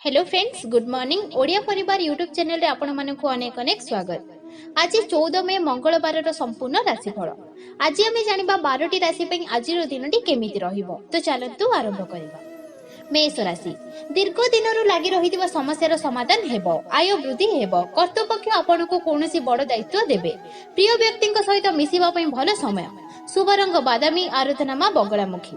Hello friends, good morning. Odia ପରିବାର YouTube ଚ୍ୟାନେଲରେ ଆପଣମାନଙ୍କୁ ଅନେକ ଅନେକ ସ୍ୱାଗତ। ଆଜି 14 ମେ ମଙ୍ଗଳବାରର ସମ୍ପୂର୍ଣ୍ଣ ରାଶିଫଳ। ଆଜି ଆମେ ଜାଣିବା 12ଟି ରାଶି ପାଇଁ ଆଜିର ଦିନଟି କେମିତି ରହିବ। ତ ଚାଲନ୍ତୁ ଆରମ୍ଭ କରିବା। ମେଷ ରାଶି, ଦୀର୍ଘ ଦିନରୁ ଲାଗି ରହିଥିବା ସମସ୍ୟାର ସମାଧାନ ହେବ। ଆୟ ବୃଦ୍ଧି ହେବ। କର୍ତ୍ତୃପକ୍ଷ ଆପଣଙ୍କୁ କୌଣସି ବଡ଼ ଦାୟିତ୍ୱ ଦେବେ। ପ୍ରିୟ ବ୍ୟକ୍ତିଙ୍କ ସହିତ ମିଶିବା ପାଇଁ ଭଲ ସମୟ। ଶୁଭ ରଙ୍ଗ ବାଦାମୀ, ଆରାଧନା ମା ବଗଳାମୁଖୀ।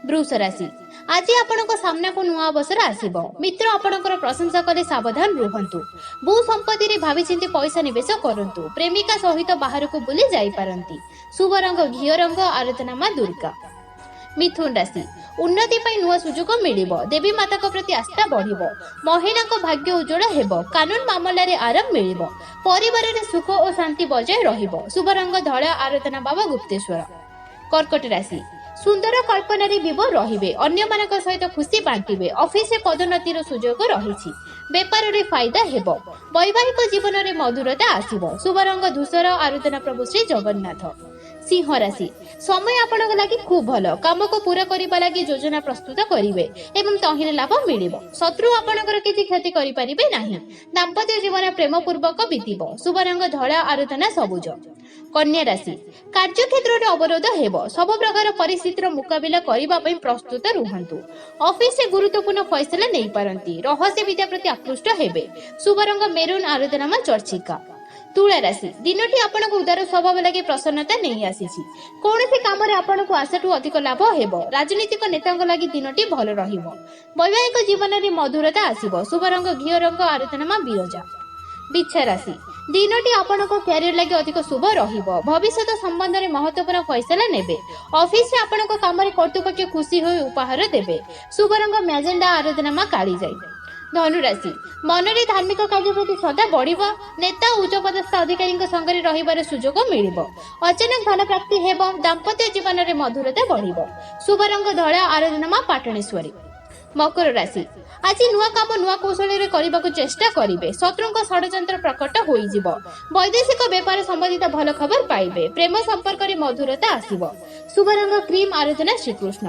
ବୃଷ ରାଶି, ଆଜି ଆପଣଙ୍କ ସାମ୍ନାକୁ ନୂଆ ଅବସର ଆସିବ। ମିତ୍ର ଆପଣଙ୍କର ପ୍ରଶଂସା କଲେ ସାବଧାନ ରୁହନ୍ତୁ। ଭୂ ସମ୍ପତ୍ତିରେ ଭାବିଚିନ୍ତି ପଇସା ନିବେଶ କରନ୍ତୁ। ପ୍ରେମିକା ସହିତ ବାହାରକୁ ବୁଲି ଯାଇପାରନ୍ତି। ଶୁଭ ରଙ୍ଗ ଘିଅ ରଙ୍ଗ, ଆରାଧନା ମା ଦୁର୍ଗା। ମିଥୁନ ରାଶି, ଉନ୍ନତି ପାଇଁ ନୂଆ ସୁଯୋଗ ମିଳିବ। ଦେବୀ ମାତାଙ୍କ ପ୍ରତି ଆସ୍ଥା ବଢିବ। ମହିଳାଙ୍କ ଭାଗ୍ୟ ଉଜ୍ଜଳ ହେବ। କାନୁନ ମାମଲାରେ ଆରାମ ମିଳିବ। ପରିବାରରେ ସୁଖ ଓ ଶାନ୍ତି ବଜାୟ ରହିବ। ଶୁଭ ରଙ୍ଗ ଧଳା, ଆରାଧନା ବାବା ଗୁପ୍ତେଶ୍ୱର। କର୍କଟ ରାଶି, ସୁନ୍ଦର କଳ୍ପନାରେ ବିଭୋର ରହିବେ। ଅନ୍ୟମାନଙ୍କ ସହିତ ଖୁସି ବାଣ୍ଟିବେ। ଅଫିସରେ ପଦୋନ୍ନତିର ସୁଯୋଗ ରହିଛି। ବେପାରରେ ଫାଇଦା ହେବ। ବୈବାହିକ ଜୀବନରେ ମଧୁରତା ଆସିବ। ଶୁଭ ରଙ୍ଗ ଧୂସର, ଆରାଧନା ପ୍ରଭୁ ଶ୍ରୀ ଜଗନ୍ନାଥ। ସିଂହ ରାଶି, ସମୟ ଆପଣଙ୍କ ଲାଗି ଖୁବ୍ ଭଲ। କାମକୁ ପୂରା କରିବା ଲାଗି ଯୋଜନା ପ୍ରସ୍ତୁତ କରିବେ ଏବଂ ତହିଁରେ ଲାଭ ମିଳିବ। ଶତ୍ରୁ ଆପଣଙ୍କର କିଛି କ୍ଷତି କରିପାରିବେ ନାହିଁ। ଦାମ୍ପତ୍ୟ ଜୀବନ ପ୍ରେମ ପୂର୍ବକ ବିତିବ। ଶୁଭ ରଙ୍ଗ ଧଳା, ଆରାଧନା ସବୁଜ। କନ୍ୟା ରାଶି, କାର୍ଯ୍ୟକ୍ଷେତ୍ରରେ ଅବରୋଧ ହେବ। ସବୁ ପ୍ରକାର ପରିସ୍ଥିତିର ମୁକାବିଲା କରିବା ପାଇଁ ପ୍ରସ୍ତୁତ ରୁହନ୍ତୁ। ଅଫିସରେ ଗୁରୁତ୍ୱପୂର୍ଣ୍ଣ ଫଇସଲା ନେଇପାରନ୍ତି। ରହସ୍ୟ ବିଦ୍ୟା ପ୍ରତି ଆକୃଷ୍ଟ ହେବେ। ଶୁଭ ରଙ୍ଗ ମେରୁନ୍, ଆରାଧନା ମା ଚର୍ଚ୍ଚିକା। ତୁଳା ରାଶି, ଦିନଟି ଆପଣଙ୍କ ଉଦାର ସ୍ୱଭାବ ଲାଗି ପ୍ରସନ୍ନତା ନେଇ ଆସିଛି। କୌଣସି କାମରେ ଆପଣଙ୍କୁ ଆଶାଠୁ ଅଧିକ ଲାଭ ହେବ। ରାଜନୈତିକ ନେତାଙ୍କ ଲାଗି ଦିନଟି ଭଲ ରହିବ। ବୈବାହିକ ଜୀବନରେ ମଧୁରତା ଆସିବ। ଶୁଭ ରଙ୍ଗ ଘିଅ ରଙ୍ଗ, ଆରାଧନା ମା ବିରଜା। ବିଛା ରାଶି, ଦିନଟି ଆପଣଙ୍କ କ୍ୟାରିୟର ଲାଗି ଅଧିକ ଶୁଭ ରହିବ। ଭବିଷ୍ୟତ ସମ୍ବନ୍ଧରେ ମହତ୍ୱପୂର୍ଣ୍ଣ ଫଇସଲା ନେବେ। ଅଫିସରେ ଆପଣଙ୍କ କାମରେ କର୍ତ୍ତୃପକ୍ଷ ଖୁସି ହୋଇ ଉପହାର ଦେବେ। ଶୁଭ ରଙ୍ଗ ମ୍ୟାଜେଣ୍ଡା, ଆରାଧନା ମା କାଳିଜାଇ। ଧନୁରାଶି, ମନରେ ଧାର୍ମିକ କାର୍ଯ୍ୟ ପ୍ରତି ଶ୍ରଦ୍ଧା ବଢିବ। ନେତା ଓ ଉଚ୍ଚପଦସ୍ଥ ଅଧିକାରୀଙ୍କ ସଙ୍ଗରେ ରହିବାର ସୁଯୋଗ ମିଳିବ। ଅଚାନକ ଧନ ପ୍ରାପ୍ତି ହେବ। ଦାମ୍ପତ୍ୟ ଜୀବନରେ ମଧୁରତା ବଢିବ। ଶୁଭ ରଙ୍ଗ ଧଳା, ଆରାଧନା ମା ପାଟଣେଶ୍ୱରୀ। ମକର ରାଶି, ଆଜି ନୂଆ କାମ ନୂଆ କୌଶଳରେ କରିବାକୁ ଚେଷ୍ଟା କରିବେ। ଶତ୍ରୁଙ୍କ ଷଡ଼ଯନ୍ତ୍ର ପ୍ରକଟ ହୋଇଯିବ। ବୈଦେଶିକ ବେପାର ସମ୍ବନ୍ଧିତ ଭଲ ଖବର ପାଇବେ। ପ୍ରେମ ସମ୍ପର୍କରେ ମଧୁରତା ଆସିବ। ଶୁଭ ରଙ୍ଗ କ୍ରିମ୍, ଆରାଧନା ଶ୍ରୀକୃଷ୍ଣ।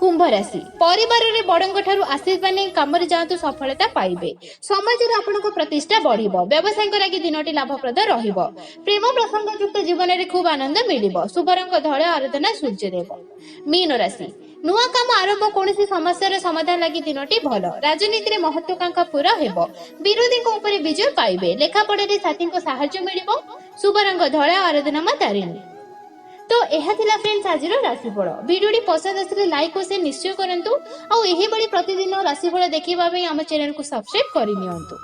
କୁମ୍ଭ ରାଶି, ପରିବାରରେ ବଡଙ୍କ ଠାରୁ ଆଶୀର୍ବାଦ ନେଇ କାମରେ ଯାଆନ୍ତୁ, ସଫଳତା ପାଇବେ। ସମାଜରେ ଆପଣଙ୍କ ପ୍ରତିଷ୍ଠା ବଢିବ। ବ୍ୟବସାୟୀଙ୍କ ଲାଗି ଦିନଟି ଲାଭପ୍ରଦ ରହିବ। ପ୍ରେମ ପ୍ରସଙ୍ଗଯୁକ୍ତ ଜୀବନରେ ଖୁବ୍ ଆନନ୍ଦ ମିଳିବ। ଶୁଭ ରଙ୍ଗ ଧଳା, ଆରାଧନା ସୂର୍ଯ୍ୟଦେବ। ମୀନ ରାଶି, ନୂଆ କାମ ଆରମ୍ଭ, କୌଣସି ସମସ୍ୟାର ସମାଧାନ ଲାଗି ଦିନଟି ଭଲ। ରାଜନୀତିରେ ମହତ୍ୱାକାଂକ୍ଷା ପୂରା ହେବ। ବିରୋଧୀଙ୍କ ଉପରେ ବିଜୟ ପାଇବେ। ଲେଖାପଢାରେ ସାଥୀଙ୍କ ସାହାଯ୍ୟ ମିଳିବ। ଶୁଭ ରଙ୍ଗ ଧଳା, ଆରାଧନା ମା ତାରିଣୀ। ତ ଏହା ଥିଲା ଫ୍ରେଣ୍ଡସ୍, ଆଜିର ରାଶିଫଳ। ଭିଡ଼ିଓଟି ପସନ୍ଦ ଆସିଲେ ଲାଇକ୍ ଓ ସେୟାର ନିଶ୍ଚୟ କରନ୍ତୁ ଆଉ ଏହିଭଳି ପ୍ରତିଦିନ ରାଶିଫଳ ଦେଖିବା ପାଇଁ ଆମ ଚ୍ୟାନେଲକୁ ସବସ୍କ୍ରାଇବ୍ କରିନିଅନ୍ତୁ।